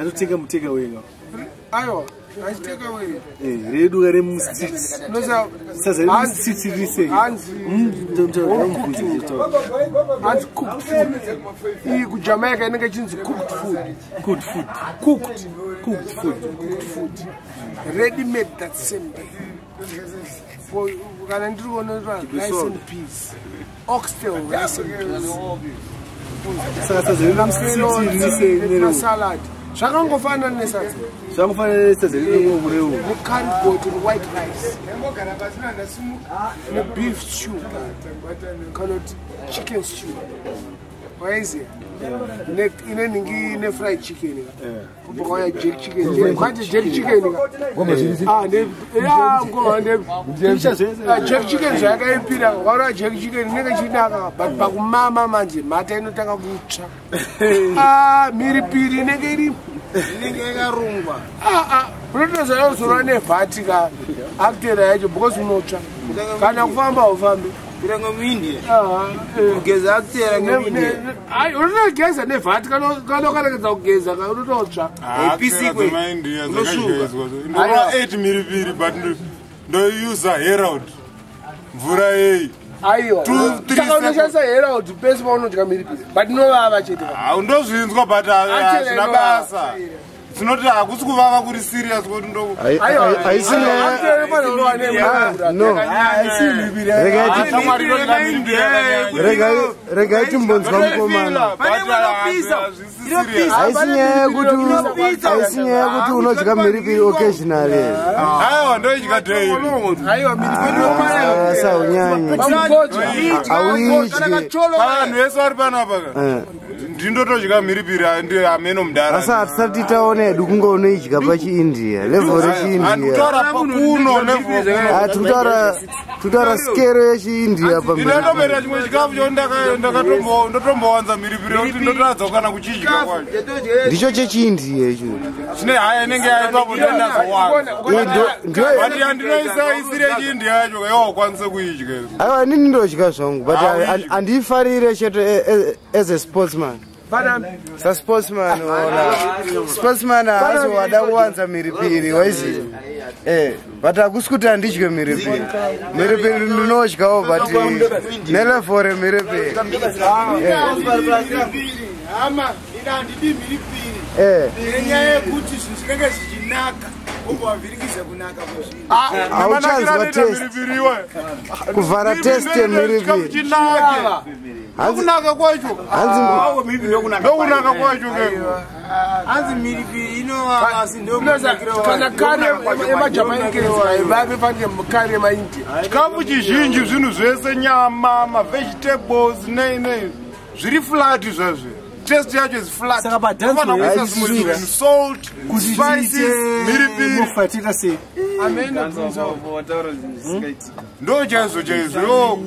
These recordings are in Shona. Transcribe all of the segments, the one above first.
Atotenga muteka wega. Aiwa, achiteka wega. Redu remustreet. Sadza remustreet riri sei? Hanzi hanzi cooked food. Iyi kuJamaica inenge ichinzi cooked food. Cooked food. Cooked. Cooked food. Cooked food. Ready made that same day. For kana ndiri kuona rice and peas. Oxtail rice and peas. Saka sadza remustreet riri sei nereu? Salad. Zvakangofanana nesadza. Zvakangofanana nesadza riri necurry goat and white rice. Nebeef stew. Kana kuti chicken stew. Waiziya? Ine ningi nefried chicken. Kubva kwauya jerk chicken. Kwati jerk chicken. Jerk chicken zvayakaipira. Wakaura jerk chicken inenge ichinaka but pakumama manje mhata inotanga kutsva. Mhiripiri inenge iri inenge yakarungwa. Unotozoda kuzorwa nevhati ka actera yacho because unotsva. Kana kufamba ufambi. Kuita ngemuindia. Kugeza actera ngemuindia. Unotogeza nevhati kana ukaregedza kugeza unototsva. Haipisikwe. Unoshuka. Ndorwa 8 mhiripiri but ndoiusa Herald. Mvura yei. Aiwa. Saka unoshandisa Herald pese paunodya mhiripiri. But inovava chete. Ndozvinzwa but hazvina basa. Tinoti hakusi kuvava kuri serious kuti ndo Haisi no. Regai timbonzwa mukomana. Haisi nyaya yekuti unodya mhiripiri occasionally. Aiwa ndoidya daily. Aiwa mhiripiri saunyanye. Auidyi. Vanhu vese vari panapa ka. Ndindotodya mhiripiri ndi ameno mudara. Asi hatisati taona hedu kunge unoidya pachiindia. Level rechiindia. Andikutaura kuno level. Tutaura skero yechiindia pamhiripiri. Ndinotomera chimwe chikafu cho ndotombowanza mhiripiri yokuti ndotoradza kana kuchidya kwacho. Ndicho chechiindia icho. Chine haya inenge yaipapo ndonazowanza. But yandinoisa isiri yechiindia yacho iwe haukwanise kuidya. Aiwa inini ndodya zvangu but handiifarire chete as a sportsman. Sa sportsman ona. Sportsman haasi wada kuwanza mhiripiri waiziva. But hakusi kuti handidye mhiripiri. Mhiripiri ndinodyawo but nelevel remhiripiri. Hama, ina handidi mhiripiri. Nenyaya yekuti zvinhu zvinenge zvichinaka wobva kunaka kwezvinhu. Hauchanzwa taste. Kuvhara taste yemhiripiri. Ndokunaka kwacho. Ndokunaka kwacho ke. Hanzi mhiripiri inovava asi ndokunakira. Kana kare emaJamaicans vaive pane kare emaIndia. Chikafu chizhinji zvinhu zvese nyama, mavegetables nei nei zviri flat zvazvo. Taste yacho is flat. Saka padance salt, spices, mhiripiri. Mufatita sei? Ndo chaizvo chaizvo.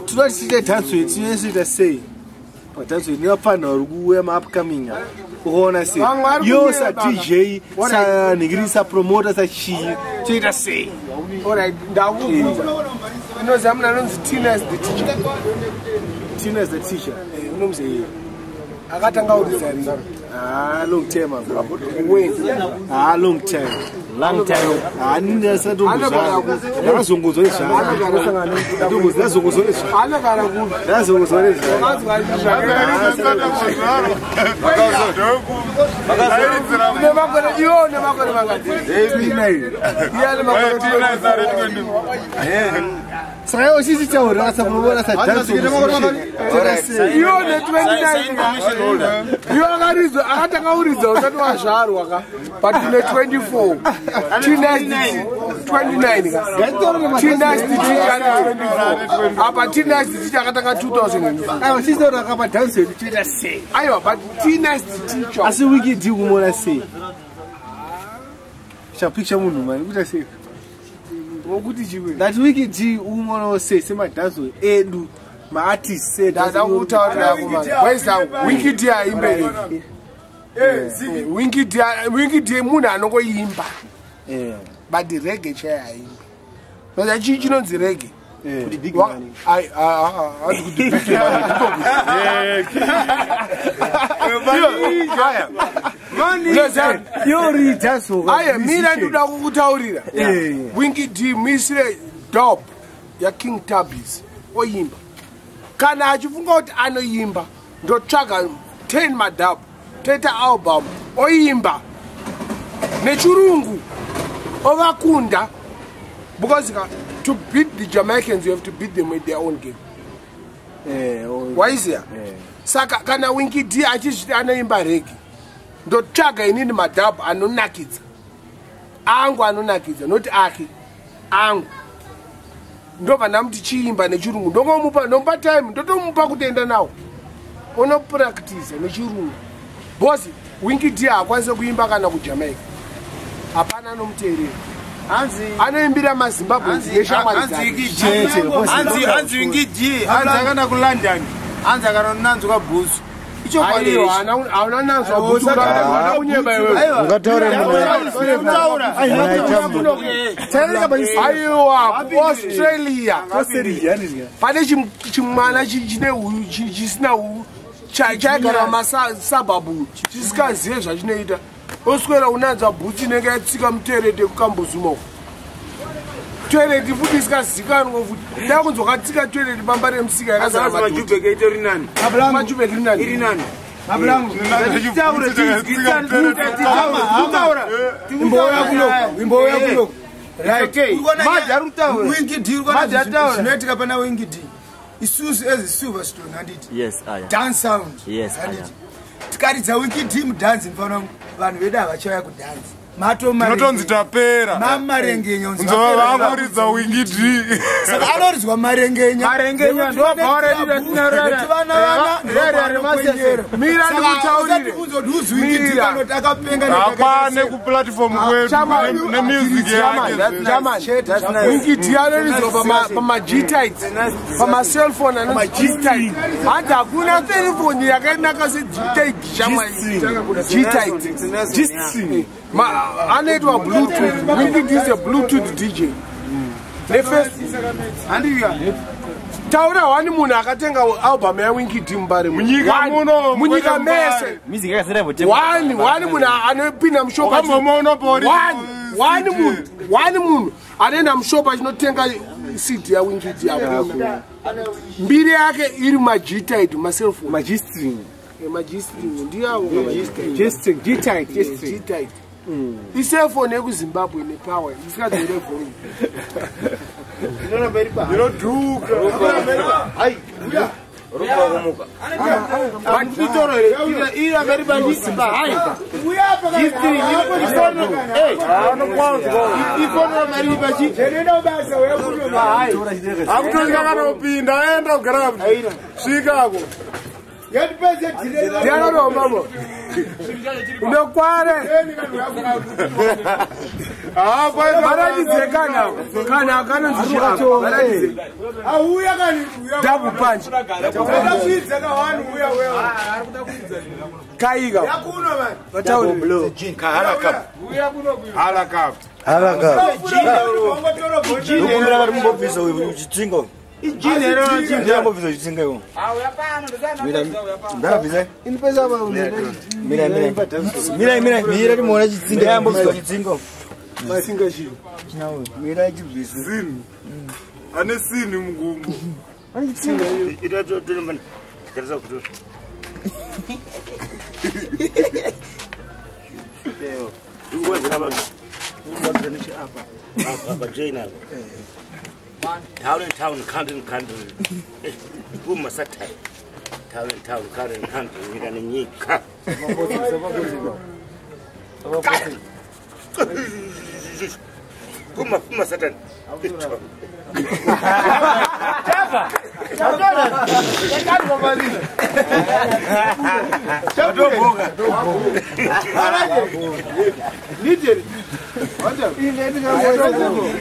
Tinoda tichiita dance tinoita sei? Padance nevapfanha vari kuuya maupcoming ukaona sei? Yo sa DJ, sa ningiri sa promoter sa chii toita sei? Alright, ndakubvunza. Unoziva munhu anonzi Tina is the teacher. Tina is the teacher. Unomuziva? Akatanga kuridza rini? Long time ago. When? Long time. Long time. Ndakazongodzwa nezvake. Ndazongodzwa nezvake. Anogara kupi? Ndazongodzwa nezvake. Une makore iwe une makore mangani? Iye ane makore Saka iwe uchichitaura sapromoter sa dance. Iwe une 29. Iwe akaridzwa akatanga kuridza usati wazvarwa ka. But une 24. Tina 29 ka. Tina is the teacher ane 24. Apa Tina is the teacher akatanga 2004. Aiwa tichitaura kapa dance yedu toita sei? Aiwa but Tina is the teacher. Asi Wiki D kumuona sei? Chapicture munhu mani kuita sei? Wokuti chiwe. Ndati Wiki D umuonawo sei semadhanso edu maartists edu. Ndada kutaurira yako mani. Weza Wiki D aimbe. Wiki D munhu anongoimba. But reggae chaiyo haimbi. Saka chii chinonzi reggae? Kuti big money. Ai, hanzi kuti big money. Aye, mina ndoda kukutaurira. Winky D muisire dub yaKing Tabis oimba. Kana achifunga kuti anoimba, ndotsvaga 10 madub, toita album oimba nechirungu ovakunda. Because to beat the Jamaicans you have to beat them with their own game. Waiziya? Saka kana Winky D achizviti anoimba reggae, ndotsvaga inini madub anonakidza angu, anonakidza noti ake angu, ndobva ndamuti chiimba nechirungu, ndongomupa, ndomupa time, ndotomupa kutoenda nawo onopractice nechirungu. Boss Winky D haakwanisi kuimba kana kuJamaica, hapana anomuteerera. Anoimbira maZimbabwe neshamwari dzake. Hanzi Winky D hanzi akaenda kuLondon, hanzi akanonanzwa bhutsu. Hauna nanzwa bhutsu, unyeba iwewe. Ungataure Aiwa, kuAustralia pane chimwana chine chisina chaigara masabhabhu chisikazive zvachinoita, oswera unanzwa bhutsu inenge yatsika mutoireti yekukambuzuma uko. Toireti futi isikazikanwa futi, da kunzi wakatsika toireti pamba remusika yakazara Majubheke itori nani? Majubheke iri nani? Iri nani? Imbouya kuno. Zvinoitika pana Winky D, isusu as Silverstone handiti? Yes, aya. Dance sound. Yes, aya. Tikaridza Winky D mudhanzi, mufana, vanhu vedu havachauya kudhanzi. Tinotonzi tapera. Mamarengenya. Nzova vakuridza Winky D. Saka anoridzwa marengenya. Marengenya Mira ndikutaurire. Hapane kuplatform kwedu nemusic yake. Winky D anoridzwa pamaG-tites, pamacellphone anonzi G-tite. Hanzi hakuna telefoni yakanaka seG-tite, shamwari. G-tite anoitwa Bluetooth. Winky D is a Bluetooth DJ neFacebook. Taura wani munhu akatenga album yaWinky D Mbare Munyika muno, munyika mese. Music yakasira Wani wani munhu anopinda mushopa wani munhu wani munhu anoenda mushopa achinotenga CD yaWinky D? Hakuna. Mbiri yake iri maG-tite, macelphone, maG-string. maG-string ndiyawo. G-string, G-tite, G-string. G-tite iselfone yekuZimbabwe nepower isikadzore volume. Inodhuka. Akutosvika kanopinda, aenda kugara svikako. Ndianoromamo unokware varatidze kana kana kanonzi chiapa double punch kaika vataure. Halakap. Haraka. Ndokumbira vari mumbobvisa uchitsinga. Ndiyambobvisa uchitsinga iwo. Ndakabvisa. Mira mira. Mira mira mira timuona chitsinga yambobvisa chitsinga. Masinga chii? Mira chibvisa. Zini. Ane sini mugumbo. Town and town, country and country. Puma satai. Town and town, country and country. Nyika nenyika. Puma, puma satan.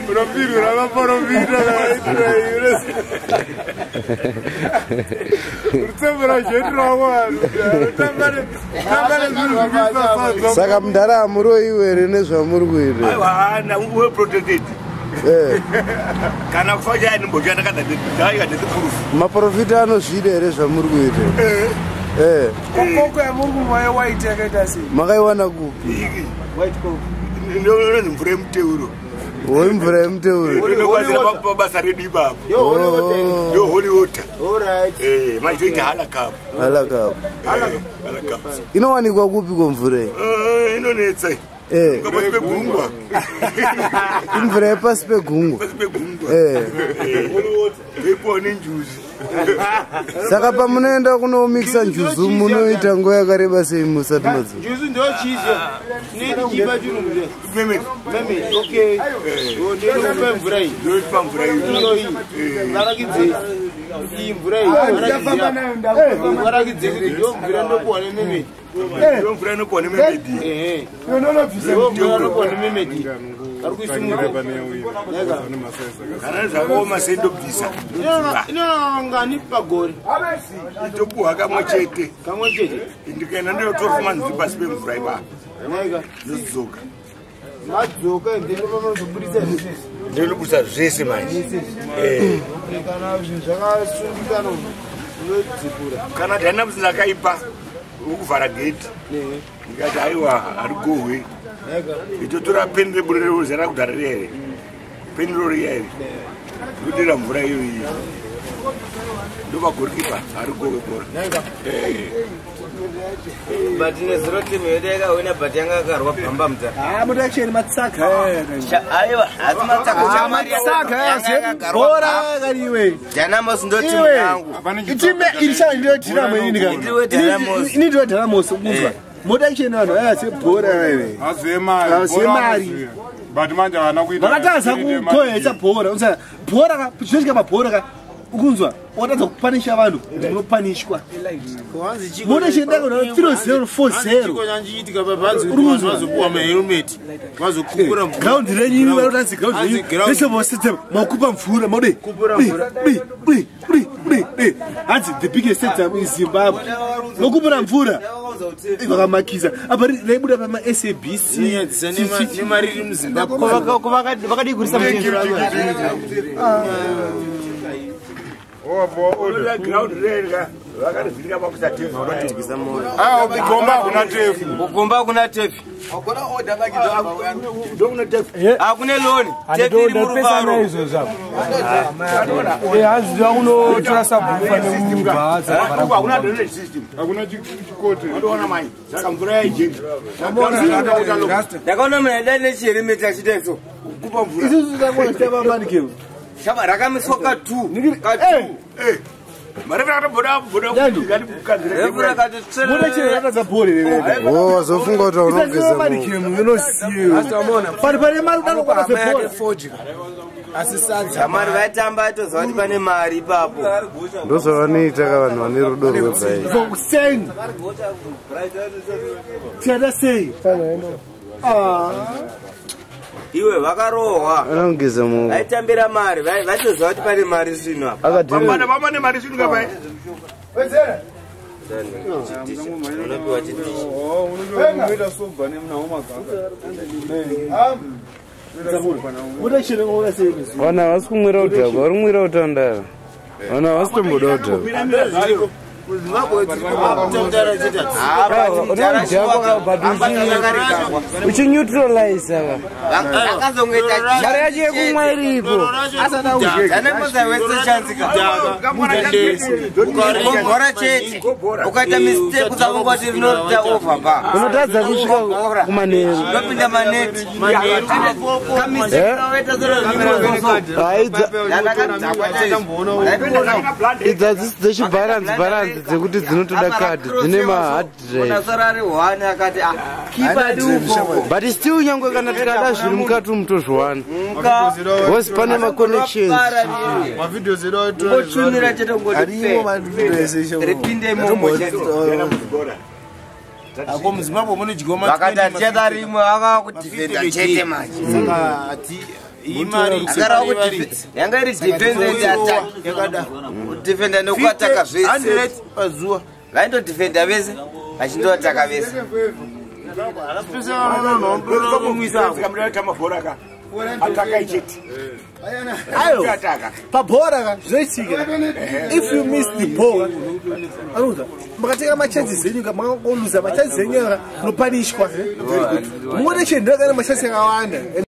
Unopindura vaprofita rutsembera jeti rako vanhu tamba nezvinhu zvikuisa. Saka mudhara hamuroiwe here nezvamuri kuita? Aiwa, well protected. Kana kufa chaya ndimbochaya ndakadai proof. Maprofita anozvida here zvamuri kuita? Kokoko yamuri kumwa yewaiti yakaita sei? Makaiwana kupi? White coke. Ndinonzi mvura yemuteuro. Woi mvura yemuteuro. Inobatsira pabasa redu ipapo. Yo holy water. Alright. Maitoita halakapu. Halakapu. Halakapu. Inowanikwa kupi ko mvura iyi? Inonetsa. Pasi pegungwa. Imvura yepasi pegungwa. Pasi pegungwa. Toipiwa nenjuzi. Saka pamunoenda kunomixa njuzu munoita nguva yakareba sei musati madzoka? Njuzu ndo chizo. Tinoita chipa chirungu. Meme. Meme. Okay. Ndinopa mvura iyi. Ndinopa mvura iyi. Varakidze. Iyi mvura iyi. Varakidze kuti ndo mvura ndokuwa nememe. Ndo mvura inokuwa nememedi. Ndo mvura inokuwa nememedi. Ari kuisimudza. Kana zvakaoma sei ndobvisa. Inongani pagore. Itopuhwa kamwe chete. Kamwe chete. Ndikaenda ndotora manzi pasi pemvura ipapo. Ndodzoka. Madzoka ndinozoburitsa zvese. Ndinobudisa zvese manje. Kana zvinhu zvakasungikana unodzipura. Kana Dynamos ndakaipa ukuvhara gate. Ndikati aiwa harigohwe. Itotora peni rebure zera kudhara riya. Peni roriya iri. Ndodira mvura iyo iyi. Ndopagorikipa harigohwe bhora. But nezuro timu yedu yakawina but yanga yakarwa bhamba mudhara. Mudacheni matsaka. Aiwa asi matsaka matsaka bhora kariwe. Dynamos ndo timu yangu. Itimu irisha ndiyo Dynamo ini ka. Ini ndiyo Dynamos kunzwa. Mudacheni vanhu vaya sebhora wewe. Azemari. But manje havana kuita. Vakatadza kukohesa bhora. Unza bhora ka zvinosvika pabhora ka. Ukunzwa watadza kupanisha vanhu munopanishwa. Mudacheni ndakona 3-0 4-0. Vazopuwa mahelmet vazokupura mvura. Ground renyu imi vanotanzi ground renyu vese vosetse makupa mvura maude hanzi the biggest stadium in Zimbabwe mokupura mvura vakamakisa apa raibuda pama SABC nemari iri muZimbabwe vakadii kurisa Kugomba hakuna tefu. Kugomba hakuna tefu. Hakuna loni. Tefu iri muruvaro. Hanzi vakunotora sabhufa nemubhaza. Hakuna drainage system. Hakuna chikote. Ndoona mai. Saka mvura yaijeka. Ndakaona munhu aida nechiherimeti achiita so. Kupa mvura. Isusu takona chitamba manikero. Shaba rakamiswa ka2. Ka2. Wazofunga kuti unogeza mari vaitamba aitoziva kuti pane mari ipapo. Ndozvavanoita ka vanhu vane rudo rwebhairi. Sei iwe vakarohwa anogeza maoko vaitambira mari vaitoziva kuti pane mari svino apa vamane mari svino kapai unopiwa chidhishi vanhu havasi kumwira udhakwa vari kumwira utandara vanhu havasi tomboda udhakwa uchineutraliza mari yacho yekumwa iripo gora chete ukaita mistake usavongoti rinorita over pa unotadza kusvika kumanheru unopinda maneti idzi hadzisi dzechibharanzi bharanzi dzekuti dzinotoda kadhi dzine mahard drive but still nyangwe kana tikada zviri mukati umu tozviwana because pane maconnections ngochumira chete ngoripinde imomo Ako muZimbabwe munodyiwa vakati hatichada rimwe vakakudhifenda chete manje yanga iri defense and attack kudhifenda nekuataka zvese pazuva vaindodhifenda vese vachindoataka vese Ataka ichete. Ayo Ataka. pabhora ka zvinoitika, if you miss the ball, anoudza makatenga machances enyu ka, makangoluza machances enyu ka, munopanishwa. Muone chendakana machances akawanda.